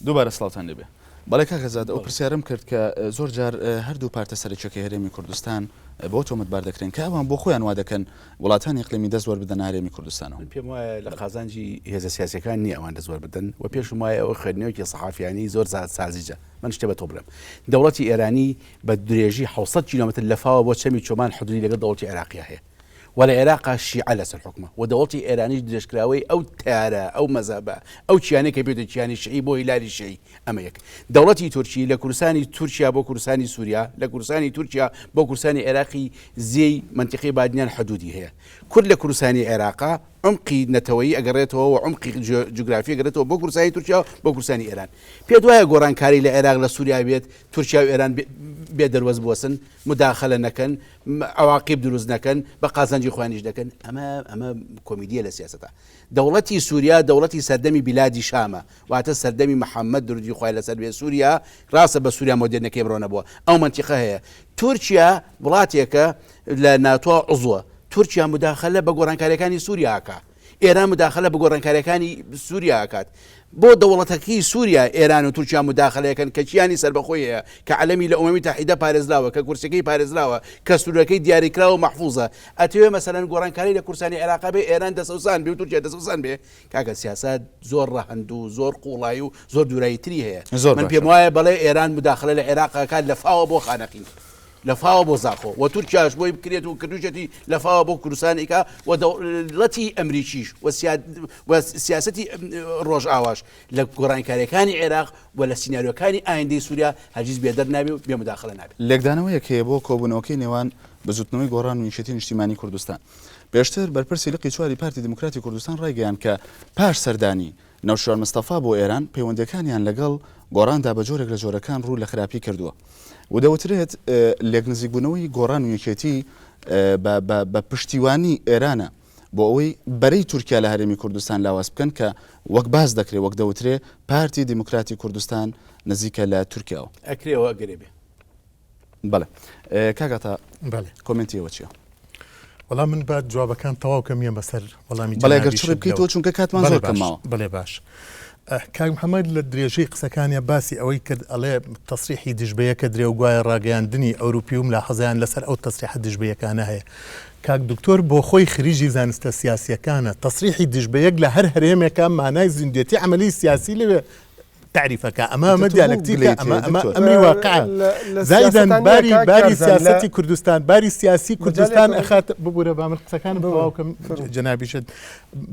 دووبارە سڵاوتان لێبێ. بەڵێ کاک ئازاد ئەو پرسیارەم کرد کە زۆر جار هەردوو پارتە سەرەکیەکەی هەرێمی کوردستان بەوە تۆمەتبار دەکرێن کە ئەوان بۆ خۆیان وا دەکەن وڵاتانی ئیقلیمی دەست وەربدەنە هەرێمی کوردستانەوە. من پێم وایە لە قازانجی هێزە سیاسیەکان نییە ئەوان دەست وەربدەن و پێشم وایە ئەوە خوێندنەوەیەکی سەحافیانەی زۆر سازیجە. من شتێ بە تۆ بڵێم دەوڵەتی ئێرانی بە درێژی 700 کیلۆمەتر لە فاوە بۆ چەمی چۆمان حدودی لەگەڵ دەوڵەتی عێراقیا هەیە و لە عێراقا شیعە لەسەر حوکمە و دەوڵەتی ئێرانیش درێژکراوەی ئەو تەیارە ئەو مەزهەبە ئەو کیانەی کە پێوتە کیانی شیعی بۆ هیلالی شیعی ئەمە یەک دەوڵەتی تورکی لە کوردستانی تورکیا بۆ کوردستانی سووریا لە کوردستانی تورکیا بۆ کوردستانی عێراقی زێی مەنتیقەی بادینان حدودی هەیە کورد لە کوردستانی عێراقا عومقی نەتەوەیی ئەگەڕێتەوە و عومقی جوگرافی ئەگەڕێتەوە بۆ کوردستانی تورکیا و بۆ کوردستانی ئێران. پێت وایە گۆڕانکاری لە عێراق لە سووریا بێت، تورکیا و ئێران بێ دەروەست بوەستن، موداخەلە نەکەن، عەواقیب دروست نەکەن، بە قازانجی خۆیانیش دەکەن؟ ئەمە ئەمە کۆمیدییە لە سیاسەتا. دەوڵەتی سووریا دەوڵەتی سەردەمی بیلادی شامە، واتە سەردەمی محەممەد درودی خوای لەسەر بێ سووریا ڕاستە بە سووریا مۆدێرنەکەی ئەمڕۆ نەبووە، ئەو مەنتیقە هەیە. تورکیا وڵاتێکە لە ناتۆ عوزوە، تورکیا موداخەلە بە گۆڕانکاریەکانی سوریا ئەکا، ئێران موداخەلە بە گۆڕانکاریەکانی سوریا ئەکات، بۆ دەوڵەتەکەی سوریا ئێران و تورکیا موداخەلە ئەکەن کە کیانی سەربەخۆی هەیە، کە عەلەمی لە ئومەمی تەحیدە پارێزراوە، کە کورسیەکەی پارێزراوە، کە سنورەکەی دیاریکراوە و مەحفوزە، ئەتەوێ مەسەلەن گۆڕانکاری لە کوردستانی عێراقا بێ ئێران دەسەوسان بێ و تورکیا دەسەوسان بێ؟ کاکە سیاسەت زۆر ڕەهەند و زۆر قوڵایی و زۆر دوورایی تری هەیە، من پێم وایە بەڵێ ئێران موداخەلە لە عێراق ئەکات لە فاوە بۆ خانەقین. لە فاوە بۆ زاخۆ و تورکیاش بۆی بکرێت و کردوشێتی لە فاوە بۆ کوردستان ئیکا و دەوڵەتی ئەمریکیش و سیاسەتی ڕۆژئاواش لە گۆڕانکاریەکانی عێراق و لە سیناریۆکانی ئایندەی سووریا هەرگیز بێدەر نابێ و بێ مداخلە نابێت. لێکدانەوەیەک هەیە بۆ کۆبوونەوەکەی نێوان بزووتنەوەی گۆڕان و یەکێتی نیشتیمانی کوردستان. پێشتر بەرپرسی لقی چواری پارتی دیموکراتی کوردستان ڕایگەیاند کە پاش سەردانی نەوشیروان مستەفا بۆ ئێران پەیوەندییەکانیان لەگەڵ گۆڕاندا بە جۆرێک لە جۆرەکان ڕوو لە خراپی کردووە و دەوترێت لێکنزیکبوونەوەی گۆڕان و یەکێتی بە پشتیوانی ئێرانە بۆ ئەوەی بەرەی تورکیا لە هەرێمی کوردستان لاواز بکەن کە وەک باس دەکرێت وەک دەوترێ پارتی دیموکراتی کوردستان نزیکە لە تورکیاوە. ئەکرێ و ئەگەرێ بێ. بەڵێ کاک عەتا بەڵێ کۆمێنتی ئێوە چییە؟ وەڵا من با جوابەکان تەواو کەم یەمە سەر وەڵامی بەڵێ گەر چڕی بکەیتەوە چونکە کاتمان زۆر کەم ماوە. بەڵێ باش. کاک محەممەد لە درێژەی قسەکانیا باسی ئەوەی کرد ئەڵێ تەسریحی دژبەیەکە درێ و گوایە ڕاگەیاندنی ئەوروپی و ملاحەزەیان لەسەر ئەو تەسریحە دژبەیەکانە هەیە. کاک دکتۆر بۆ خۆی خریجی زانستە سیاسیەکانە تەسریحی دژبەیەک لە هەر هەرێمێکا مانای زیندێتی عەمەلی سیاسی لەوێ تەعریفەکە ئەمە ئەمە دیالەکتیکە ئەمە ئەمە ئەمری واقعە زایدەن باری باری سیاسەتی کوردستان باری سیاسی کوردستان ئەخات ببورە با من قسەکانم تەواو کەم جەنابیشت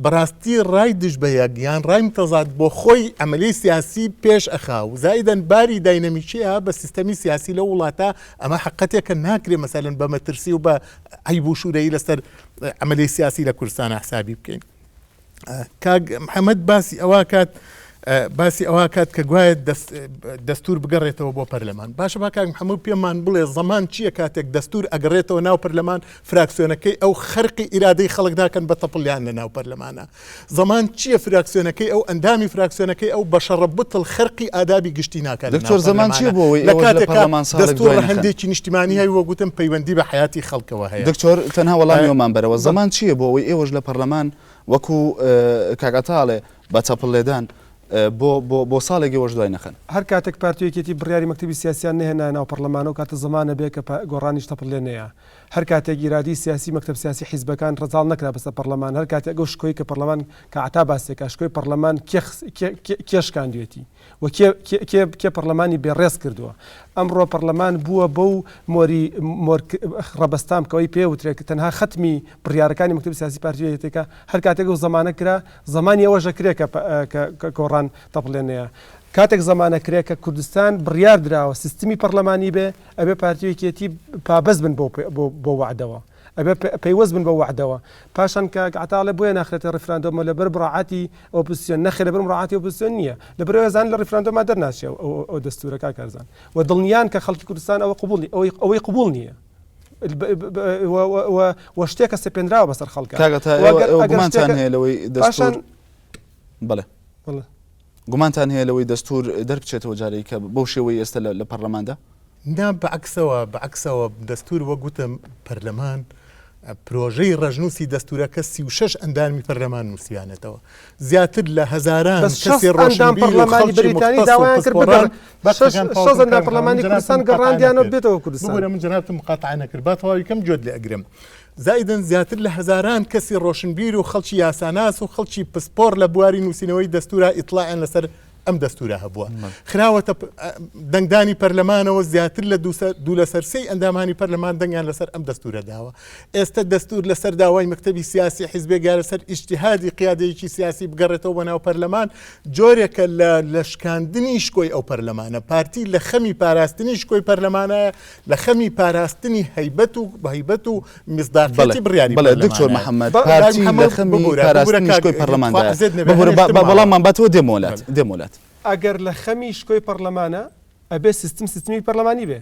بەڕاستی ڕای دژ بە یەک یان ڕای متەزاد بۆ خۆی عملی سیاسی پێش ئەخا و زایدەن باری داینەمیکیە بە سیستەمی سیاسی لەو وڵاتە ئەمە حقەتێکە ناکرێ مەسەلەن بە مەترسی و بە عەیب و شوورەیی لەسەر عملی سیاسی لە کوردستان حسابی بکەین. کاک محەممەد باسی ئەوە کات باسی ئەوە کات کە گوایە دەستور بگەڕێتەوە بۆ پەرلەمان باشە با کاک محەممەد پێمان بڵێ زەمان چییە کاتێک دەستور ئەگەڕێتەوە ناو پەرلەمان فراکسیۆنەکەی ئەو خەرقی ئیرادەی خەڵک ناکەن بە تەپڵیان لە ناو پەرلەمانە زەمان چییە فراکسیۆنەکەی ئەو ئەندامی فراکسیۆنەکەی ئەو بە شەڕە بتڵ خەرقی ئادابی گشتی ناکات دکتۆر زەمان چییە بۆ ئەوەی لە کاتێک پەرلەمان ساڵێک دەستور دوای نەخەن؟ ڕەهەندێکی نیشتیمانی هەیە وەک وتم پەیوەندی بە حەیاتی خەڵکەوە هەیە. دکتۆر تەنها وەڵامی ئەومان بەرەوە زەمان چییە بۆ ئەوەی ئێوەش لە پەرلەمان وەکو کاک عەتا ئەڵێ بە چەپڵ لێدان بۆ بۆ بۆ ساڵێک ئێوەش دوای نەخەن؟ هەر کاتێک پارتی و یەکێتی بڕیاری مەکتەبی سیاسیان نەهێنایە ناو پەڕلەمان ئەو کاتە زەمان ئەبێ کە گۆڕانیش تەپڵ لێ نەیە. هەر کاتێک ئیرادی سیاسی مەکتەب سیاسی حیزبەکان ڕەزاڵ نەکرا بەسەر پەڕلەمان هەر کاتێک ئەو شکۆی کە پەڕلەمان کە عەتا باسی ئەکا شکۆی پەڕلەمان کێ کێ کێ شکاندوێتی و کێ کێ کێ کێ پەڕلەمانی بێ ڕێز کردووە ئەمڕۆ پەڕلەمان بووە بەو مۆری مۆر ڕەبەستام کە ئەوەی پێ وترێ کە تەنها خەتمی بڕیارەکانی مەکتەبی سیاسی پارتی و یەکێتیەکە هەر کاتێک ئەو زەمانە کرا زەمانی ئەوەش ئەکرێ کە کە گۆڕان تەپڵێنەیە کاتێک زەمانە کرێ کە کوردستان بڕیار دراوە سیستمی پەڕلەمانی بێ ئەبێ پارتی و یەکێتی پابەست بن بۆ وەعدەوە ئەبێ پەیوەست بن بە وەعدەوە پاشان کاک عەتا ئەڵێ بۆیە ناخرێتە ڕیفراندۆمەوە لەبەر مڕاعاتی ئۆپۆزسیۆن نەخێر لەبەر مڕاعاتی ئۆپۆزسیۆن نییە لەبەر ئەوەی ئەزانن لە ڕیفراندۆما دەرناچێ ئەو دەستوورە کاک کارزان و دڵنیان کە خەڵکی کوردستان ئەوە قبوڵ ئەوەی ئەوەی قبوڵ نییە و شتێکە سەپێنراوە بەسەر خەڵکە کاک عەتا ئێوە گومانتان هەیە لەوەی دەستوور بەڵێ گومانتان هەیە لەوەی دەستوور دەربچێتەوە جارێک کە بەو شێوەی ئێستا لە پەرلەماندا؟ نا بە عەکسەوە، بە عەکسەوە دەستوور وەک وتم پەرلەمان. پرۆژەی ڕەشنووسی دەستوورەکە 36 ئەندامی پەرلەمان نووسیانەتەوە. زیاتر لە هەزاران بەس کەسی 60 ئەندام ڕۆشنبیر و پەرلەمانی خەڵکی بەریتانی موختەس و داوایان کرد پسپۆڕان بگەڕ با شەش قسەکان تەواو شەست کەم ئەندام کاک محەمەد من پەرلەمانی جەنابتم کوردستان مقاتعە گەڕاندیانەوە نەکرد بێتەوە کوردستان. ببورە من جەنابتم مقاتعە نەکرد با تەواوی کەم گوێت لێ ئەگرم زائیدەن زیاتر لە هەزاران کەسی ڕۆشنبیر و خەڵکی یاساناس و خەڵکی پسپۆڕ لە بواری نووسینەوەی دەستوورا ئیتڵاعیان لەسەر ئەم دەستوورە هەبووە خراوەتە دەنگدانی پەرلەمانەوە زیاتر لە دوو لەسەر سێی ئەندامانی پەرلەمان دەنگیان لەسەر ئەم دەستوورە داوە ئێستا دەستور لەسەر داوای مەکتەبی سیاسی حیزبێک یا لەسەر ئیجتیهادی قیادەیەکی سیاسی بگەڕێتەوە بۆ ناو پەرلەمان جۆرێکە لە لە شکاندنی شکۆی ئەو پەرلەمانە پارتی لە خەمی پاراستنی شکۆی پەرلەمانە لە خەمی پاراستنی هەیبەت و هەیبەت و مصداقیەتی بڕیاری بەڵێ دکتۆر محەممەد پارتی لە خەمی پاراستنی شکۆی پەرلەماندایە ببورە با وەڵاممان باتەوە دێمۆلات دێمۆلات. ئەگەر لە خەمی شکۆی پەرلەمانە ئەبێ سیستم سیستمی پەرلەمانی بێ.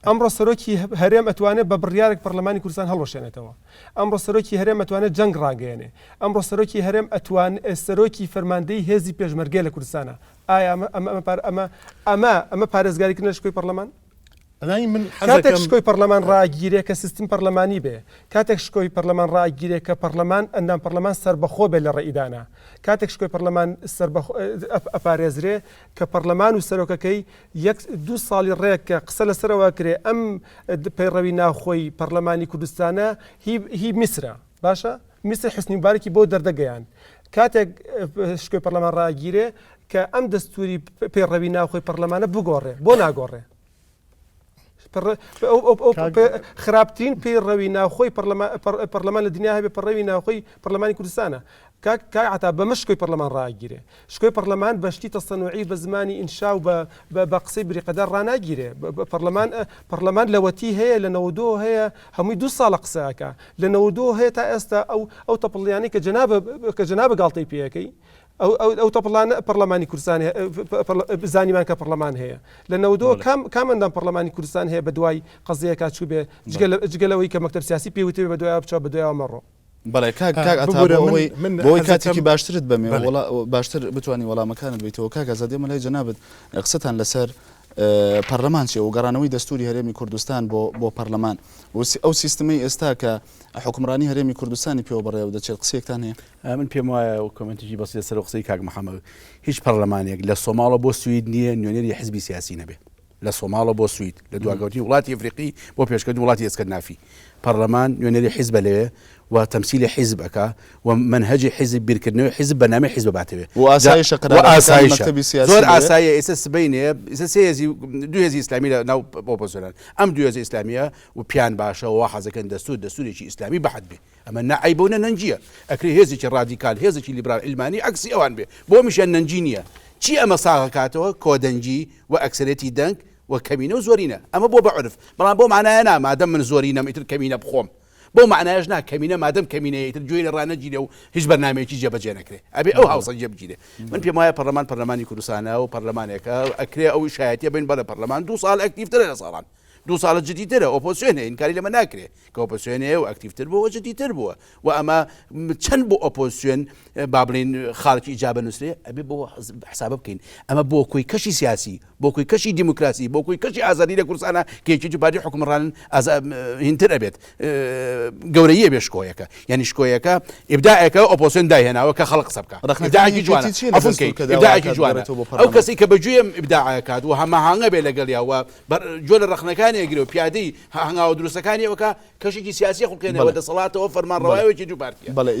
ئەمڕۆ سەرۆکی هەرێم ئەتوانێت بە بڕیارێک پەرلەمانی کوردستان هەڵوەشێنێتەوە. ئەمڕۆ سەرۆکی هەرێم ئەتوانێت جەنگ ڕاگەیەنێ. ئەمڕۆ سەرۆکی هەرێم ئەتوان سەرۆکی فەرماندەی هێزی پێشمەرگەیە لە کوردستانا. ئایا ئەمە ئەمە ئەمە ئەمە ئەمە ئەمە پارێزگاریکردنە لە شکۆی پەرلەمان؟ ئەزانی من کاتێک حەزەکەم شکۆی پەرلەمان ڕائەگیرێ کە سیستم پەرلەمانی بێ، کاتێک شکۆی پەرلەمان ڕائەگیرێ کە پەرلەمان ئەندام پەرلەمان سەربەخۆ بێ لە ڕەئیدانا، کاتێک شکۆی پەرلەمان سەربەخۆ ئەپارێزرێ کە پەرلەمان و سەرۆکەکەی یەک دوو ساڵی ڕێک کە قسە لەسەرەوە کرێ ئەم پەیڕەوی ناوخۆی پەرلەمانی کوردستانە هی هی میسرە باشە میسر حسنی مبارەکی بۆ دەردە گەیاند کاتێک شکۆی پەرلەمان ڕاگیرێ کە ئەم دەستوری پەیڕەوی ناوخۆی پەرلەمانە بگۆڕێ بۆ ناگۆڕێ خراپترین پەیڕەوی ناوخۆی پەرلەمان لە دنیا هەبێ پەڕەوی ناوخۆی پەرلەمانی کوردستانە کاک کاک عەتا بەمە شکۆی پەرلەمان ڕائەگیرێ. شکۆی پەرلەمان بە شتی تەسەنوعی بە زمانی ئینشا و بە بە بە قسەی بریقەدار ڕاناگیرێ. پەرلەمان پەرلەمان لەوەتی هەیە لە نەوەدۆ هەیە هەمووی دوو ساڵە قسە ئەکا. لە نەوەدۆ هەیە تا ئێستا ئەو ئەو تەپڵیانەی کە جەنابە کە جەنابە گاڵتەی پێ ئەکەی ئەو ئەو ئەو تەپڵانە پەرلەمانی کوردستان زانیمان کە پەرلەمان هەیە. لە نەوەدۆ کام کام ئەندام پەرلەمانی کوردستان هەیە بە دوای قەزیەکا چووبێ جگە لە جگە لەوەی کە مەکتەب سیاسی پێی وتبێ بە دوایەوە بچۆ بە دوایەوە مەڕۆ. بەڵێ کاک کاک عەتا ببورە بۆ من ئەوەی من بۆ ئەوەی حەزەکەم کاتێکی باشترت بەمێ بەڵێ وەڵا باشتر بتوانی وەڵامەکانت بیتەوە کاک ئازاد ئێمە لای جەنابت قسەتان لەسەر پەرلەمان چیە و گەڕانەوەی دەستوری هەرێمی کوردستان بۆ بۆ پەرلەمان و ئەو سیستمەی ئێستا کە حوکمڕانی هەرێمی کوردستانی پێوە بەڕێوە دەچێت قسەیەکتان هەیە؟ من پێم وایە و کۆمێنتێکی بەسیط لەسەر قسەی کاک محەممەد هیچ پەرلەمانێک لە سۆماڵە بۆ سوید نییە نوێنەری حزبی سیاسی نەبێ لە سۆماڵەوە بۆ سوید، لە دواکەوتنی وڵاتی ئەفریقی بۆ پێشکەوتنی وڵاتی ئێسکەندنافی. پەڕلەمان نوێنەری حیزبە لەوێ و تەمسیلی حیزب ئەکا و مەنهەجی حیزب، بیرکردنەوەی حیزب، بەرنامەی حیزب ئەباتەوێ. و ئاسایشە و قەرارەکانی ئاسایشە. مەکتەبی سیاسی زۆر لەوێ. ئاساییە ئێستا سبەینێ، ئێستا سێ هێزی، دوو هێزی ئیسلامی لە ناو ئۆپۆزسیۆنن. ئەم دوو هێزە ئیسلامییە و پێیان باشە و وا حەزەکەن دەستوور، دەستوورێکی ئیسلامی بەحد بێ. ئەمە نە عەیبە و نە نەنگییە. ئەکرێ هێزێکی ڕادیکال، هێزێکی لیبرال، عیلمانی عەکسی ئەوان بێ. بۆ ئەمیشیان نەنگی نییە. چی ئەمە ساغ ئەکاتەوە؟ کۆدەنگی و ئەکسەرێتی دەنگ و کەمینە و زۆرینە. ئەمە بۆ بە عورف. بەڵام بەو مانایە نا مادەم من زۆرینەم ئیتر کەمینە بخۆم. بەو مەعنایەش نا کەمینە مادەم کەمینەیە ئیتر گوێی لێ ڕانەگیرێ و هیچ بەرنامەیەکی جێبەجێ نەکرێ. ئەبێ ئەو هاوسەنگیە بگیرێ. من پێم وایە پەرلەمان پەرلەمانی کوردستانە و پەرلەمانێکە ئەکرێ ئەو شایەتیە بەین بەڵێ پەرلەمان دوو ساڵ ئەکتیڤترە لە ساڵان. دوو ساڵە جدیترە ئۆپۆزسیۆن هەیە ئینکاری لەمە ناکرێ کە ئۆپۆزسیۆن هەیە و ئەکتیڤتر بووە و جدیتر بووە و ئەمە چەند بۆ ئۆپۆزسیۆن با بڵێین خاڵێکی ئیجابە نووسرێ ئەبێ بۆ حسابە بکەین ئەمە بۆ کۆی کەشی سیاسی بۆ کۆی کەشی دیموکراسی بۆ کۆی کەشی ئازادی لە کوردستانە کە یەکێتی و پارتی حکومڕانن هینتر ئەبێت گەورەیە بێ شکۆیەکە یعنی شکۆیەکە ئیبداعێکە ئۆپۆزسیۆن دایهێناوە کە خەڵک قسە بکە ئیبداعێکی جوانە عەفوم کەی ئیبداعێکی جوانە ئەو کەسەی کە بە گوێم ئیبداعەکات و هەماهەنگە بێ لەگەڵیا و گوێ لە ڕەخنەکانی ئەگرێ و پیادەی هەنگاوە دروستەکانی ئەوکا کەشێکی سیاسی خوڵقێنەوە دەسەڵاتەوە فەرمانڕەوایەکی دوو پارتیە بەڵێ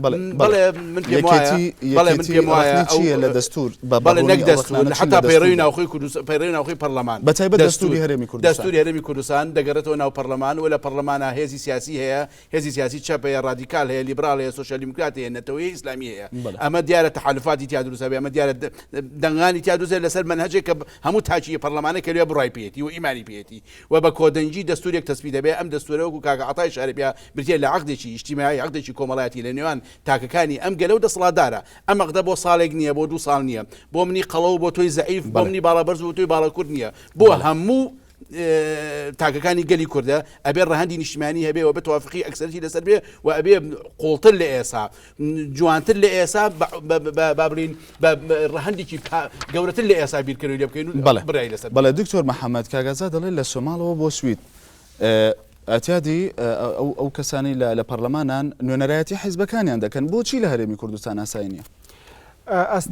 بەڵێ بەڵێ من پێم وایە بەڵێ من پێم وایە چییە لە دەستور بەڵێ نەک دەستور حتا پەیڕەوی ناوخۆی کوردستان پەیڕەوی ناوخۆی پەرلەمان بە تایبەت دەستوری هەرێمی کوردستان دەستوری هەرێمی کوردستان دەگەڕێتەوە ناو پەرلەمان و لە پەرلەمانە هێزی سیاسی هەیە هێزی سیاسی چەپ هەیە، ڕادیکال هەیە، لیبراڵ هەیە، سۆسیال دیموکرات هەیە، نەتەوەیی ئیسلامی هەیە. ئەمە دیارە تەحالوفاتی تیا دروست ئەبێ، ئەمە دیارە دەنگانی تیا دروست ئەبێ لەسەر مەنهەجێک کە هەموو تاکی پەرلەمانە کە لێ بڕوای پێیەتی و ئیمانی پێیەتی و بە کۆدەنگی دەستوورێک تەسبیت دەبێ. ئەم دەستوورە وەکوو کاکە عەتای ئیشارەی پێ بریتییە لە عەقدێکی ئیجتیماعی، عەقدێکی کۆمەڵایەتی لە نێوان تاکەکانی ئەم گەلە و دەسەڵاتدارە. ئەم عەقدە بۆ ساڵێک نییە، بۆ دوو ساڵ نییە، بۆ منی قەڵەو و بۆ تۆی زەعیف، بۆ منی باڵابەرز و بۆ تۆی باڵاکورت نییە، بۆ هەموو تاکەکانی گەلی کوردە ئەبێ ڕەهەندی نیشتمانی هەبێ و بە توافقی ئەکسەرەتی لەسەر بێ و ئەبێ قوڵتر لە ئێسا جوانتر لە ئێسا با بڵین بە ڕەهەندێکی گەورەتر لە ئێسا بیرکردنەوەی لێ بکەین و بەڵێ بڕیاری لەسەر بەڵێ دکتۆر محەممەد کاک ئازاد دەڵێ لە سۆماڵەوە بۆ سوید. ئەتیادی ئەو کەسانەی لە پەرلەمانان نوێنەرایەتی حیزبەکانیان دەکەن، بۆچی لە هەرێمی کوردستان ئاسایی نییە؟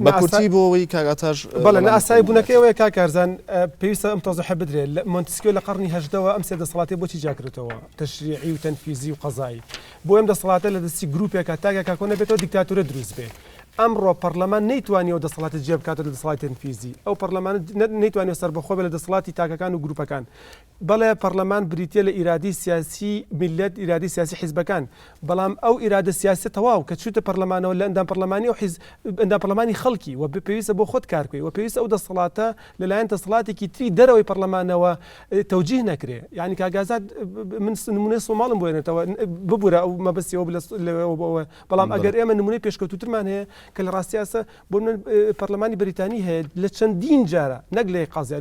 بە کورتی بۆ ئەوەی کاک عەتاش بەڵێ نائاسایی بوونەکەی ئەوەیە کاک کارزان پێویستە ئەم تەوزیحە بدرێت لە مۆنتسکیۆ لە قەڕنی هەژدەوە ئەم سێ دەسەڵاتی بۆچی جیاکردۆتەوە تەشریعی و تەنفیزی و قەزایی بۆ ئەم دەسەڵاتە لە دەستی گروپێکە تاکێکا کۆ نەبێتەوە دیکتاتۆرە دروست بێ ئەمڕۆ پەرلەمان نەیتوانیەوە دەسەڵاتی جیا بکاتەوە لە دەسەڵاتی تەنفیزی ئەو پەرلەمانە نەیتوانیوە سەربەخۆ بێ لە دەسەڵاتی تاکەکان و گروپەکان بەڵێ پەڕلەمان بریتیە لە ئیرادەی سیاسی میللەت، ئیرادەی سیاسی حیزبەکان، بەڵام ئەو ئیرادە سیاسیە تەواو کە چوویتە پەڕلەمانەوە لە ئەندام پەڕلەمانی ئەو حیز ئەندام پەڕلەمانی خەڵکی و پێویستە بۆ خۆت کار بکەی و پێویستە ئەو دەسەڵاتە لە لایەن دەسەڵاتێکی تری دەرەوەی پەڕلەمانەوە تەوجیه نەکرێ یانی کاک ئازاد من نمونەی سۆماڵم بۆ هێنێتەوە ببورە ئەو مەبەستی ئەوە لەوێوە بۆ ئەوە بەڵام ئەگەر ئێمە نمونەی پێشکەوتووترمان هەیە کە لە ڕاستیاسە بۆ من پەرلەمانی بەریتانی هەیە لە چەندین جارە نەک لە قازیە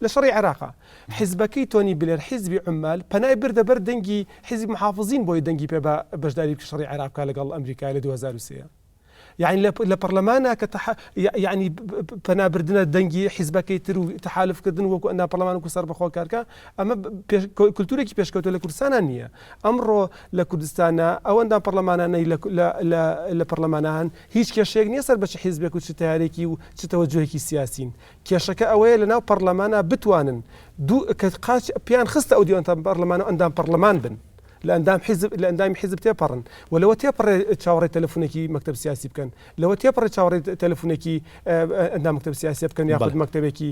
لە شەڕی عێراقا حیزبەکەی تۆنی بلێر حیزبی عومال پەنای بردە بەر دەنگی حیزبی محافزین بۆی دەنگی پێ بە بەشداری شەڕی عێراق بکا لەگەڵ ئەمریکا لە 2003 یعنی لە پەرلەمانە کە یعنی پەنا بردنە دەنگی حیزبەکەی تر و تەحالفکردن وەکو ئەندام پەرلەمان وەکو سەربەخۆ کارکە ئەمە کولتورێکی پێشکەوتوو لە کوردستانە نییە ئەمڕۆ لە کوردستانە ئەو ئەندام پەرلەمانانەی لە پەرلەمانە هەن هیچ کێشەیەک نییە سەر بە چ حیزبێک و چ تەیارێکی و چ تەوەجوهێکی سیاسین. کێشەکە ئەوەیە لەناو پەڕلەمانا بتوانن دوو کە قاچ پێیان خستە ئەو دیو ئەندام پەڕلەمان و ئەندام پەڕلەمان بن لە ئەندام حیزب لە ئەندامی حیزب تێپەڕن و لەوە تێپەڕێ چاوەڕێی تەلەفونێکی مەکتەب سیاسی بکەن لەوە تێپەڕێ چاوەڕێی تەلەفونێکی ئەندام مەکتەب سیاسیە بکەن یاخود مەکتەبێکی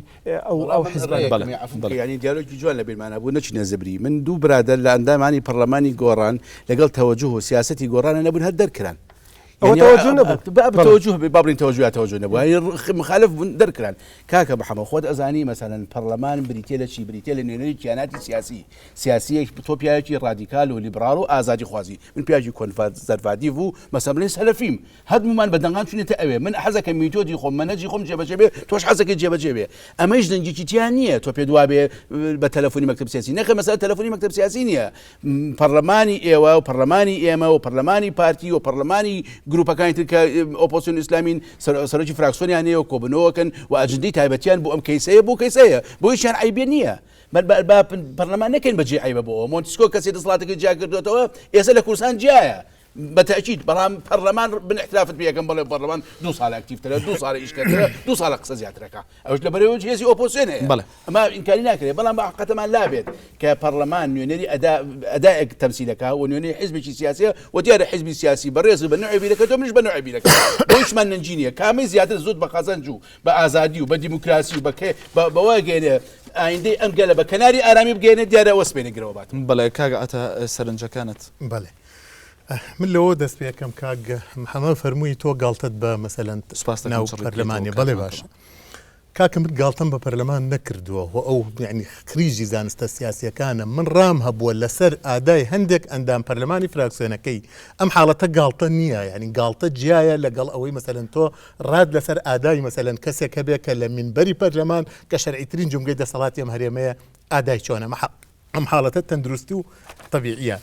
ئەو ئەو حیزبانە. بەڵێ عەفوم بکە یانی دیالۆگی جوان لە بیرمانا بوو نەچینە زبری من دوو برادەر لە ئەندامانی پەڕلەمانی گۆڕان لەگەڵ تەوەجوه و سیاسەتی گۆڕانە نەبوون هەر دەرکران. ئەوە تەوەجوه نەبوو. با تەوەجوه بێ با بڵێین تەوەجوه یا تەوەجوه نەبوو یانی مخالف بوون دەرکران کاکە محەمەد خۆت ئەزانی مەسەلەن پەڕلەمان بریتیە لە چی بریتیە لە نوێنەری کیاناتی سیاسی سیاسیەک تۆ پیاوێکی ڕادیکال و لیبڕاڵ و ئازادیخوازی من پیاوێکی کۆنفەزەرڤاتیڤ و مەسەلەن بڵێین سەلەفیم هەردوومان بە دەنگان چوینەتە ئەوێ من حەزەکەم میتۆدی خۆم مەنهەجی خۆم جێبەجێ بێ تۆش حەزەکەی جێبەجێ بێ ئەمەیش دەنگێکی تیا نییە تۆ پێت وابێ بە تەلەفۆنی مەکتەب سیاسی نەخێر مەسەلە تەلەفۆنی مەکتەب سیاسی نییە پەڕلەمانی ئێوە و پەڕلەمانی ئێمە و پەڕلەمانی پارتی و پەڕلەمانی گروپەکانی تر کە ئۆپۆزسیۆن ئیسلامین سەرۆکی فراکسیۆنیان هەیە و کۆبنەوەکەن و ئەجندەی تایبەتیان بۆ ئەم کەیسەیە بۆ کەیسەیە بۆ هیچیان عەیبێ نییە با پەرلەمان نەکەین بەجێ عەیبە بۆ ئەوە مۆنتسکۆ کەسی دەسەڵاتەکەی جیا کردوێتەوە ئێستا لە کوردستان جیایە بە تەئکید بەڵام پەرلەمان من احترافت پێ ئەکەم بەڵێ پەرلەمان دوو ساڵە ئەکتیڤترە دوو ساڵە ئیشکەرترە دوو ساڵە قسە زیاترەکە ئەوش لە بەرەوە هێزی ئۆپۆزسیۆن هەیە بەڵێ. ئەمە ئینکاری ناکرێت بەڵام بە حقەتەمان لابێت کە پەرلەمان نوێنەری ئەدا ئەدایەک تەمسیلەکە و نوێنەری حیزبێکی سیاسیە و دیارە حیزبی سیاسی بەڕێز بە نوعی بیرەکە تۆ منیش بە نوعی بیرەکە بۆ هیچمان نەنگی نییە کامەی زیاتر زوت بە قازانج و بە ئازادی و بە دیموکراسی و بە کێ بەوە گەێنێ ئایندەی ئەم گەلە بە کەناری ئارامی بگەێنێ دیارە ئەوە سپێنێ گرەوە بات. بەڵێ کاک عەتا سەرنجەکانت. بەڵێ من لەوە دەست پێ ئەکەم کاک محەممەد فەرمووی تۆ گاڵتەت بە مەسەلەن سوپاس دەکەم ناو چڕی پەرلەمانی بکەیتەوە بەڵێ کاتمان باشە کەمە. کاکە من گاڵتەم بە پەرلەمان نەکردووە و ئەو یعنی خریجی زانستە سیاسیەکانە من ڕام هەبووە لەسەر ئادای هەندێک ئەندام پەرلەمانی فراکسیۆنەکەی ئەم حاڵەتە گاڵتە نییە یعنی گاڵتە جیایە لەگەڵ ئەوەی مەسەلەن تۆ ڕات لەسەر ئادای مەسەلەن کەسێک هەبێ کە لە مینبەری پەرلەمان کە شەرعیترین جومگەی دەسەڵاتی ئەم هەرێمەیە ئادای چۆنە مەحاڵ ئەم حاڵەتە تەندروستی و تەبیعیە.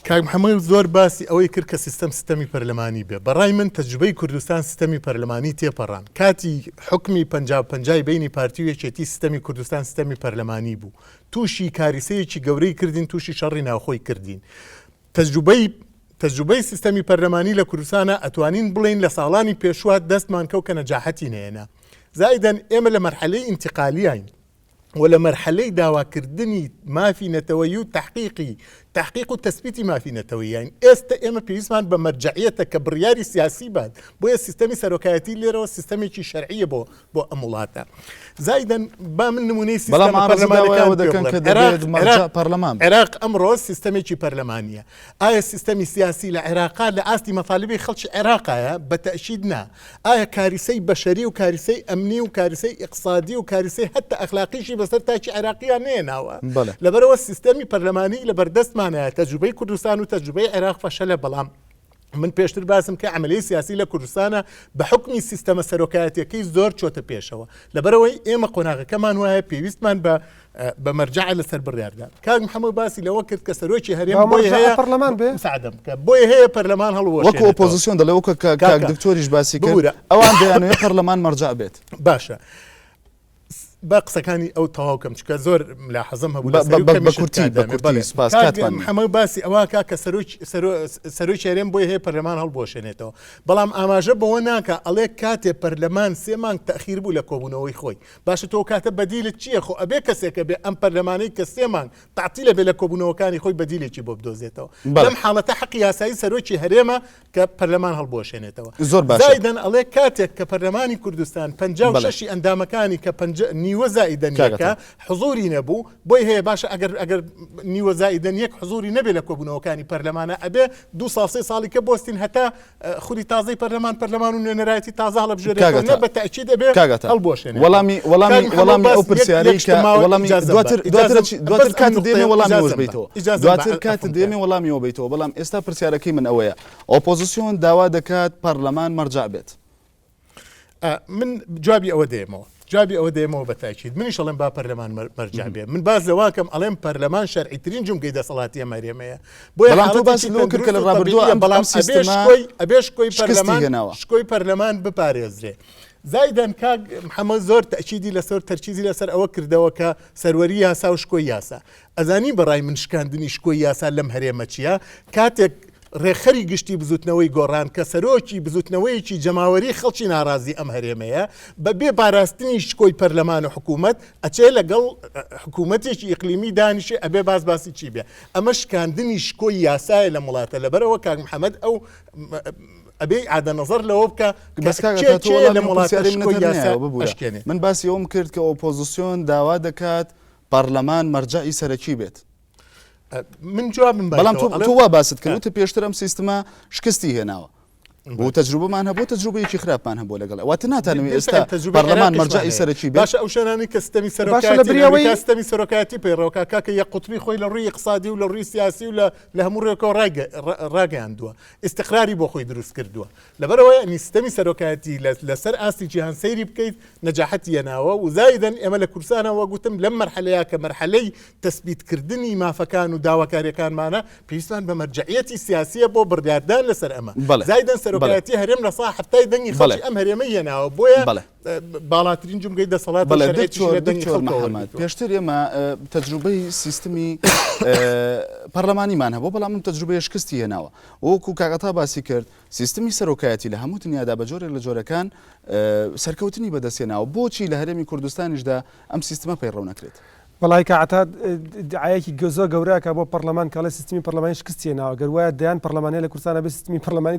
کاک محەممەد زۆر باسی ئەوەی کرد کە سیستەم سیستەمی پەرلەمانی بێ بەڕای من تەجروبەی کوردستان سیستەمی پەرلەمانی تێپەڕان کاتی حکمی پەنجا پەنجای بینی پارتی و یەکێتی سیستەمی کوردستان سیستەمی پەرلەمانی بوو تووشی کاریسەیەکی گەورەی کردین تووشی شەڕی ناوخۆی کردین تەجروبەی تەجروبەی سیستەمی پەرلەمانی لە کوردستانە ئەتوانین بڵێین لە ساڵانی پێشوە دەستمان کەو کە نەجاحەتی نەیەنا زائیدەن ئێمە لە مەرحەلەی ئینتقالیاین و لە مەرحەلەی داواکردنی مافی نەتەوەیی و تەحقیقی تحقیق و تەسبیتی مافی نەتەوەیین ئێستا ئێمە پێویستمان بە مەرجەعیەتە کە بڕیاری سیاسی بات بۆیە سیستەمی سەرۆکایەتی لێرەوە سیستەمێکی شەرعیە بۆ بۆ ئەم وڵاتە زایدەن با من نمونەی بەڵام سیستەمە ئارەزوو داوای پەرلەمانەکان ئەوە پێ دەکەن بڵێم کە عێراق دەبێت عێراق مەرجەع پەرلەمان بێت. عێراق ئەمڕۆ سیستەمێکی پەرلەمانیە ئایا سیستەمی سیاسی لە عێراقا لە ئاستی مەتالبی خەڵکی عێراقایە بە تەئکید نا ئایا کاریسەی بەشەری و کاریسەی ئەمنی و کاریسەی ئیقسادی و کاریسەی هەتا ئەخلاقیشی بەسەر تاکی عێراقیان نەیەناوە؟ بەڵێ. لەبەرئەوە سیستەمی پەرلەمانی لەبەردەستمانایە، تەجروبەی کوردستان و تەجروبەی عێراق فەشەلە، بەڵام من پێشتر باسم کرد عەمەلیەی سیاسی لە کوردستانە بە حوکمی سیستەمە سەرۆکایەتیەکەی زۆر چۆتە پێشەوە، لەبەرئەوەی ئێمە قۆناغەکەمان وایە پێویستمان بە بە مەرجەعە لەسەر بڕیاردان. کاک محەمەد باسی لەوە کرد کە سەرۆکی هەرێم با بۆی مەرجەعە هەیە پەرلەمان بێ؟ مساعدەم بکە بۆی هەیە پەرلەمان وەکو هەڵوەشێنێتەوە. ئۆپۆزیسیۆن دەڵێ وەکو کە کاک کاکە دکتۆریش باسی کرد ببورە ئەوان دەیانەوێت پەرلەمان مەرجەع بێت. باشە. با قسەکانی ئەو تەواو کەم چونکە زۆر ملاحەزەم هەبوو بە- لەسەری و بە- بە کەمیشت کورتی، کات بە دامێ. کورتی، بەڵێ. سوپاس، کاک کاتمان نییە. محەمەد باسی ئەوە کا کە سەرۆکی سەرۆ- سەرۆکی هەرێم بۆی هەیە پەرلەمان هەڵبوەشێنێتەوە بەڵام ئاماژە بەوە ناکا ئەڵێ کاتێ پەرلەمان سێ مانگ تەئخیر بوو لە کۆبوونەوەی خۆی باشە تۆ کاتە بەدیلت چییە خۆ ئەبێ کەسێکە بێ ئەم پەرلەمانەی کە سێ مانگ تەعتیلە بێ لە کۆبوونەوەکانی خۆی بەدیلێکی بۆ بدۆزێتەوە بەڵێ. لەم حاڵەتە حەقی یاسایی سەرۆکی هەرێمە کە پەرلەمان هەڵبوەشێنێتەوە. زۆر باشە. زایدەن ئەڵێ کاتێک کە پەرلەمانی کوردستان پەنجا و بەڵێ. شەشی ئەندامەکانی کە پەنجا نیوە زائیدەن کاک یەکە عەتا. حزوری نەبوو بۆی هەیە باشە ئەگەر ئەگەر نیوە زائیدەن یەک حزوری نەبێ لە کۆبوونەوەکانی پەرلەمانە ئەبێ دوو ساڵ سێ ساڵی کە بۆستین هەتا خولی تازەی پەرلەمان پەرلەمان و نوێنەرایەتی تازە کاک هەڵبژێرێتەوە عەتا. نە بە تەئکید ئەبێ کاک عەتا. هەڵبوەشێنێتەوە. وەڵامی کاک وەڵامی محەمەد وەڵامی باس ئەو یەک یەک پرسیارەی شتم کە ماوە وەڵامی ئیجازەم بە دواتر دواتر ئیجازەم ئەچی دواتر بەس ئەم کاتت دێمێ نوقتەیە وەڵامی ئەوەش ئیجازەم بە بەیتەوە ئیجازەم بە دواتر کاتت عەفوم کە. دێمێ وەڵامی ئەوە بەیتەوە بەڵام ئێستا پرسیارەکەی من ئەوەیە ئۆپۆزسیۆن داوا دەکات پەرلەمان مەرجەع بێت. من جوابی ئەوە دێمەوە جوابی ئەوە دێمەوە بە تاکید منیش ئەڵێم با پەرلەمان مەرجع بێ من باس لەواکەم ئەڵێم پەرلەمان شەرعیترین جومگەی دەسەڵاتی ئەم هەرێمەیە بۆیە بەڵام تۆ حاڵەتێکی باست لەوە کرد کە لە تەندروست و ڕابردووە تەبیعیە ئەم بەڵام ئەم ئەبێ سیستەمە شکۆی ئەبێ شکۆی شکستی پەرلەمان هێناوە. شکۆی پەرلەمان بپارێزرێ زایدەن کاک محەممەد زۆر تەئکیدی لەسەر تەرکیزی لەسەر ئەوە کردەوە کە سەروەری یاسا و شکۆی یاسا ئەزانی بەڕای من شکاندنی شکۆی یاسا لەم هەرێمە چیە؟ کاتێک ڕێکخەری گشتی بزوتنەوەی گۆڕان کە سەرۆکی بزوتنەوەیەکی جەماوەری خەڵکی ناڕازی ئەم هەرێمەیە بە بێ پاراستنی شکۆی پەرلەمان و حکوومەت ئەچێ لەگەڵ حکوومەتێکی ئیقلیمی دانیشێ ئەبێ باس باسی چی بێ؟ ئەمە شکاندنی شکۆی یاسایە لەم وڵاتە لەبەرئەوە کاک محەمەد ئەو ئەبێ ئیعادە نەزەر لەوە بکا کە بەس کاک کێ عەتا تۆ کێیە وەڵامی لەم ئەو وڵاتە پرسیارەی منت شکۆی هەر یاسا نایەوە ببورە ئەشکێنێ. من باسی ئەوەم کرد کە ئۆپۆزسیۆن داوا دەکات پەڕلەمان مەرجەعی سەرەکی بێت. من جوابم بەڵام بایتەوە تۆ ئەڵێم تۆ وا باست کرد ئا. وتت پێشتر ئەم سیستمە شکستی هێناوە و بەڵێ. تەجروبەمان هەبوو تەجروبەیەکی خراپمان هەبووە لەگەڵ واتە ناتانەوێ بالفعل ئێستا تەجروبەی پەڕلەمان عێراقیشمان مەرجەعی هەیە. سەرەکی بێت؟ باشە ئەو شوێنانەی کە ستەمی باشە لە سەرۆکایەتی لە بری ئەوەی ئەمریکا ستەمی سەرۆکایەتی پەیڕەوکا کاکە یەک قوتبی خۆی لە ڕووی ئیقتسادی و لە ڕووی سیاسی و لە لە هەموو ڕووێکەوە ڕایگە ڕاگەیاندووە ئیستقراری بۆ خۆی دروست کردووە لەبەرئەوە یەعنی ستەمی سەرۆکایەتی لە لەسەر ئاستی جیهان سەیری بکەیت نەجاحەتی هێناوە و زایدەن ئێمە لە کوردستانەوە وەک وتم لەم مەرحەلەیە کە مەرحەلەی تەسبیت کردنی مافەکان و داواکاریەکانمانە پێویستمان بە مەرجەعیەتی سیاسیە بۆ بڕیاردان لەسەر ئەمە بەڵێ زایدەن بەڵێ سەرۆکایەتی هەرێم لە سا حەفتای دەنگی بەڵێ خەڵکی ئەم هەرێمەی هێناوە بۆیە بەڵێ باڵاترین جومگەی دەسەڵاتە و بەڵێ شەرعیەتیشی دکتۆر لە دەنگی دکتۆر خەڵکەوە محەمەد وەرگرتووە. پێشتر ئێمە تەجروبەی سیستمی پەرلەمانیمان هەبوو بەڵام ئەم تەجروبەیە شکستی هێناوە وەکو کاک عەتا باسی کرد سیستمی سەرۆکایەتی لە هەموو دنیادا بە جۆرێک لە جۆرەکان سەرکەوتنی بەدەستهێناوە، بۆچی لە هەرێمی کوردستانیشدا ئەم سیستمە پەیڕەو نەکرێت؟ وەڵایی کاک عەتا ئیدعایەکی زۆر گەورە ئەکا بۆ پەڕلەمان کە ئەڵێ سیستمی پەڕلەمانی شکستی هێناوە گەر وایە دەیان پەڕلەمان هەیە لە کوردستانا بێ سیستمی پەڕلەمانی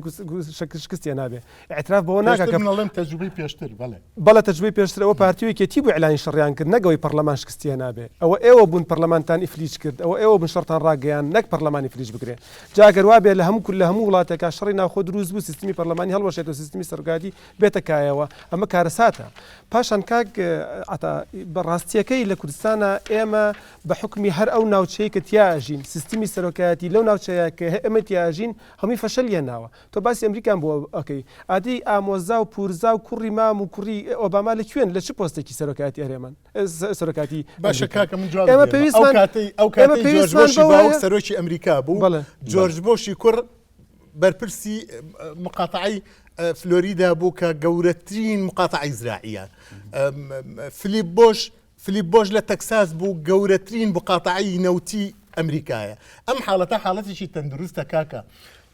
شکستی هێنابێ ئیعتراف بەوە ناکا پێشتر کە من ئەڵێم تەجروبەی پێشتر بەڵێ. بەڵێ تەجروبەی پێشتر ئەوە پارتی و یەکێتی بوو ئیعلانی شەڕیان کرد نەک ئەوەی پەڕلەمان شکستی هێنابێ ئەوە ئێوە بوون پەڕلەمانتان ئیفلیج کرد ئەوە ئێوە بوون شەڕتان ڕاگەیاند نەک پەڕلەمان ئیفلیج بکرێ جا گەر وابێ لە هەموو لە هەموو وڵاتێکا شەڕی ناوخۆ دروست بوو سیستمی پەرلەمانی هەڵوەشێتەوە سیستمی سەرۆکایەتی بێتە کایەوە ئەمە کارەساتە پاشان کاک عەتا بە ڕاستیەکەی لە کوردستانا ئێمە بە حوکمی هەر ئەو ناوچەی کە تیا ئەژین سیستمی سەرۆکایەتی لەو ناوچەیە کە ئێمە تیا ئەژین هەمووی فەشەلی هێناوە تۆ باسی ئەمریکان بۆ ئەکەی ئادەی ئامۆزا و پورزا و کوڕی مام و کوڕی ئۆباما لە کوێن لە چ پۆستێکی سەرۆکایەتی هەرێمن سەرۆکاتی باشە کاکە من جواب ئێمە دێمە. ئەو پێویستمان کاتەی ئەو ئێمە کاتەی جۆرج پێویستمان بۆشی بەوە باوک هەیە سەرۆکی ئەمریکا بوو بەڵێ جۆرج بۆشی کوڕ بەرپرسی مقاتعەی فلۆریدا بوو کە گەورەترین مقاتعەی زراعیە فلیپ بۆش فلیپ بۆش لە تەکساس بوو گەورەترین مقاتعەی نەوتی ئەمریکایە ئەم حاڵەتە حاڵەتێکی تەندروستە کاکە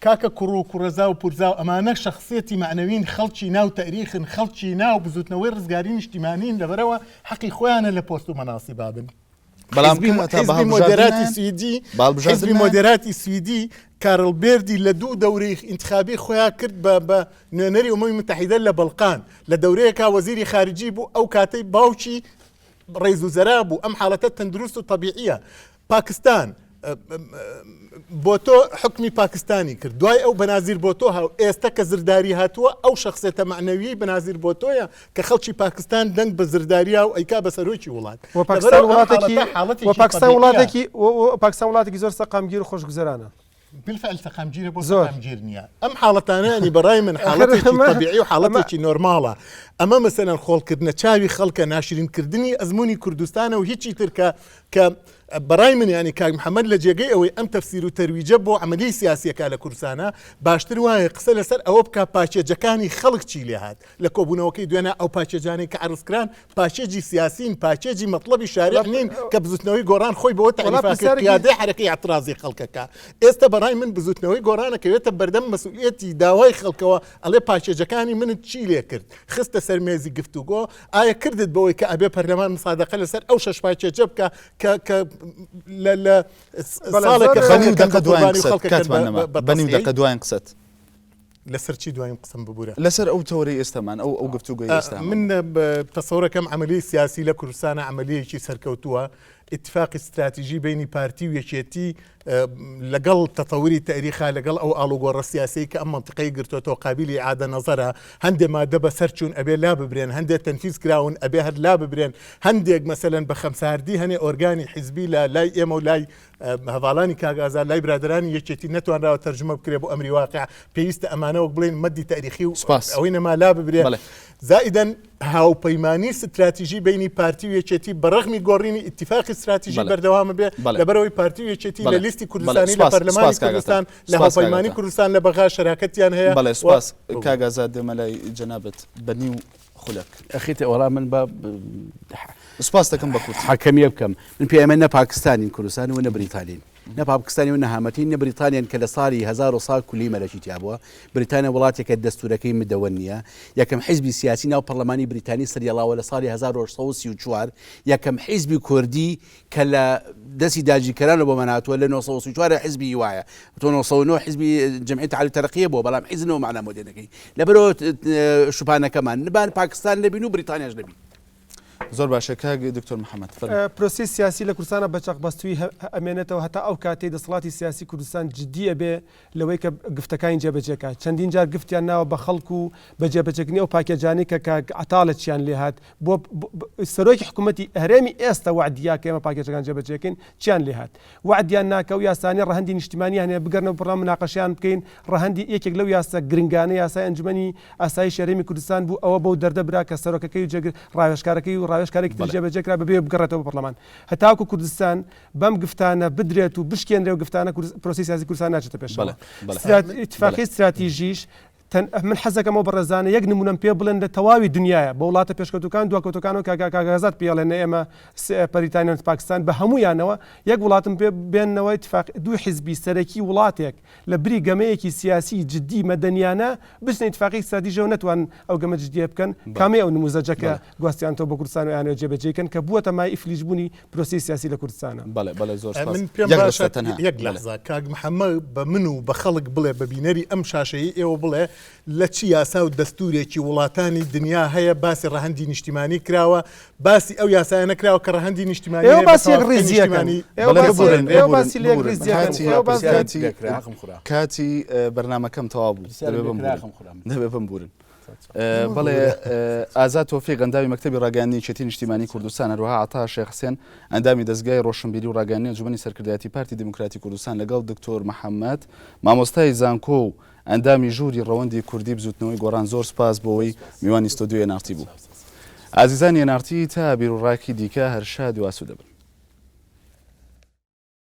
کاکە کوڕ و کوڕەزا و پورزا و ئەمانە شەخسیەتی مەعنەوین خەڵکی ناو تەئریخن خەڵکی ناو بزوتنەوەی ڕزگاری نیشتیمانین لەبەرئەوە حەقی خۆیانە لە پۆست و مەناسیبا بن. بەڵام حیزبی کاک عەتا بە حیزبی هەڵبژاردن مۆدێراتی نایەن؟ سویدی بە هەڵبژاردن حیزبی نایەن؟ مۆدێراتی سویدی کارل بێردی لە دوو دەورەی ئینتخابی خۆیا کرد بە بە نوێنەری ئومەمی متحیدە لە بەڵقان لە دەورەیەکا وەزیری خارجی بوو ئەو کاتەی باوکی ڕیز وزەرا بوو ئەم حاڵەتە تەندروست و تەبیعیە پاکستان بۆتۆ حکمی پاکستانی کرد دوای ئەو بەنازیر بۆتۆ هاو ئێستا کە زرداری هاتووە ئەو شخصێتە معنەویی بەنازیر بۆتۆیە کە خەڵکی پاکستان دەنگ بە زرداریا و ئەیکا بە سەرۆکی وڵات و پاکستان وڵاتێکی و پاکستان وڵاتێکی پاکستان وڵاتێکی زۆر سەقامگیر و خۆشگوزەرانە بالفعل سەقامگیرە بۆ زۆر. سەقامگیر نییە ئەم حاڵەتانە ینی بەڕای من حاڵەتێکی تەبیعی و حاڵەتێکی نۆرماڵە ئەمە مەسەلەن خۆڵکردنە چاوی خەڵکە ناشرینکردنی ئەزموونی کوردستانە و هیچی تر کە کە بەڕای من یانی کاک محەمەد لە جێگەی ئەوەی ئەم تەفسیر و تەرویجە بۆ عەمەلیەی سیاسیەکە لە کوردستانا باشتر وایە قسە لەسەر ئەوە بکا پاکێجەکانی خەڵک چی لێهات لە کۆبوونەوەکەی دوێنێ ئەو پاکێجانەی کە عەرز کران پاکێجی سیاسین پاکێجی مەتڵەبی شارع نین کە بزوتنەوەی گۆڕان خۆی بەوە تەعریفا کرد قیادەی حەرەکەی ئیعترازی خەڵکەکە ئێستا بەڕای من بزوتنەوەی گۆڕان ئەکەوێتە بەردەم مەسئولیەتی داوای خەڵکەوە ئەڵێ پاکێجەکانی منت چی لێکرد خستە سەر مێزی گفتوگۆ ئایا کردت بەوەی کە ئەبێ پەرلەمان مسادەقە لەسەر ئەو شەش پاکێجە بکە کە کە لە لە ساڵێکە خەڵکەکەن بە قوربانی و خەڵکەکەن بە بە نیو دەقە دواین قسەت. لەسەر چی دواین قسەم ببورە؟ لەسەر ئەو تەوەرەی ئێستامان ئەو ئەو گفتوگۆی ئێستامان. من تەسەورەکەم عەمەلیەی سیاسی لە کوردستانە عەمەلیەیەکی سەرکەوتووە ئیتفاقی ستراتیژی بینی پارتی و یەکێتی لەگەڵ تەتەوری تەریخا لەگەڵ ئەو ئاڵوگۆڕە سیاسەی کە ئەم مەنتیقەی گرتۆتەوە قابیلی ئیعادە نەزەرە، هەندێ مادە بەسەر چوون ئەبێ لاببرێن، هەندێ تەنفیز کراون ئەبێ هەر لاببرێن، هەندێک مەسەلەن بە خەمساردی هەنێ ئۆرگانی حیزبی لە لای ئێمە و لای هەڤاڵانی کاک ئازاد لای برادەرانی یەکێتی نەتوانراوە تەرجومە بکرێ بۆ ئەمری واقع، پێویستە ئەمانە وەک بڵێین مەدی تەریخی و ئەوەی نەما لاببرێ. زائیدەن هاوپەیمانی ستراتیژی بەینی پارتی و یەکێتی بە ڕەغمی گۆڕینی ئیتیفاقی ستراتیژی بەردەوامە بێ لەبەرئەوەی پارتی و یەکێتی لە لیستی کوردستانی لە پەرلەمانی کوردستان لە هاوپەیمانی کوردستان لە بەغا شەراکەتیان هەیە. بەڵێ سوپاس کاک ئازاد دێمە لای جەنابت بە نیو خولەک. ئەخی وەڵا من با سوپاس دەکەم بە کورتی. حەکەمیە بکەم من پێ ئێمە نە پاکستانین کوردستان و نە بریتانین. نە پاکستانی و نە هامەتی نە بریتانیان کە لە ساڵی 1900 کولی مەلەکی تیا بووە. بریتانیا وڵاتێکە دەستوورەکەی مدەوەن نییە. یەکەم حیزبی سیاسی ناو پەڕلەمانی بریتانی سەریەڵاوە لە ساڵی 1834. یەکەم حیزبی کوردی کە لە دەستی داگیرکەرانەوە بۆمان هاتووە لە 934 حیزبی هیوایە. تۆ 909 حیزبی جەمعیەی تەعالی تەرەقیە بووە بەڵام حیزب نەوە مەعنا مۆدێرنەکەی. لەبەرئەوە شوپانەکەمان نبان پاکستان نەبین و بریتانیاش نەبین. زۆر باشە کاک دکتۆر محەمەد فەرموو. پرۆسەی سیاسی لە کوردستانا بە چەقبەستوویی ئەمێنێتەوە هەتا ئەو کاتەی دەسەڵاتی سیاسی کوردستان جدی ئەبێ لەوەی کە گفتەکانی جێبەجێ کا. چەندین جار گفتیان ناوە بە خەڵک و بە جێبەجێکردنی ئەو پاکێجانەی کە کاک عەتا لە چیان لێ هات بۆ سەرۆکی حکوومەتی هەرێمی ئێستا وەعدی یا کە ئێمە پاکێجەکان جێبەجێ کەین چیان لێ هات وەعدیان نا کە ئەو یاسانەی ڕەهەندی نیشتیمانیان هەیە بگەرنەوە بڕا مناقەشەیان بکەین ڕەهەندی یەکێک لەو یاسا گرنگانە یاسای ئەنجومەنی ئاسایشی هەرێمی کوردستان بوو ئەوە بەو دەردە برا کە سەرۆکەکەی و جێگر ڕاوێژکارەکەی و ڕاوێژکارێکی تر جێبەجێ کرا بەبێ بگەڕێتەوە بۆ پەڕلەمان هەتاکو کوردستان بەم گفتانە بدرێت و بشکێنرێ و گفتانە پرۆسەی سیاسی کوردستان ناچێتە پێشەوە ئیتفاقی ستراتیژیش من حەزەکەم ئەو بەڕێزانە یەک نمونەم پێ بڵێن لە تەواوی دنیاە بە وڵاتە پێشکەوتوەکان دواکەوتەکانەوە کاکازات پێڵێن نە ئێمە بەریتانیا و پاکستان بە هەمویانەوە یەک وڵاتم پێ بێنەوە اتفاق دوو حیزبی سەرەکی وڵاتێک لە بری گەمەیەکی سیاسی جدی مەدەنیانە بچنە ئیتفاقی ستراتیژەوە نەتوانن ئەو گەمە جدیە بکەن کامەی ئەو نموزەجە کە گواستیانتەوە بۆ کوردستان و ئەیانەوێت جێبەجێی کەن کە بووەتە مایەی ئیفلیج بوونی پرۆسەی سیاسی لە کوردستانە. بەڵێ بەڵێ زۆر سپاس. من پێم یەک باشە ڕستە تەنها. یەک لەحزە کاک محەممەد بە من و بە خەڵک بڵێ بە بینەری ئەم شاشەیەی ئێوە بڵێ لە چ یاسا و دەستوورێکی وڵاتانی دنیا هەیە باسی ڕەهەندی نیشتیمانی کراوە باسی ئەو یاسایە نەکراوە کە ڕەهەندی نیشتیمانی ئێوە هەیە بە باسی تەوافقی یەکڕیزییەکەن. نیشتیمانی ئێوە بەڵێ باسی ببورن ئێوە ببورن باسی لە ببورن یەکڕیزییەکەن. کاتی ئێوە باسی کاتی لێکرا حەقم خورا. کاتی بەرنامەکەم تەواو بوو پرسیارم دەبێ لێکرا بمبورن حەقم خورا. دەبێ بمبورن. بەڵێ ئازاد تۆفیق ئەندامی مەکتەبی ڕاگەیاندنی یەکێتی نیشتیمانی کوردستان، هەروەها عەتا شێخ حسێن ئەندامی دەزگای ڕۆشنبیری و ڕاگەیاندنی ئەنجومەنی سەرکردایەتی پارتی دیموکراتی کوردستان لەگەڵ دکتۆر محەمەد مامۆستای زانکۆ و ئەندامی ژووری ڕەوەندی کوردی بزوتنەوەی گۆڕان زۆر سوپاس بۆوەی میوانی ستۆدیۆی ئێن ئاڕ تی بوو. ئازیزانی ئێن ئاڕ تی تا بیروڕاکی دیکە هەر شاد و ئاسوودە بن.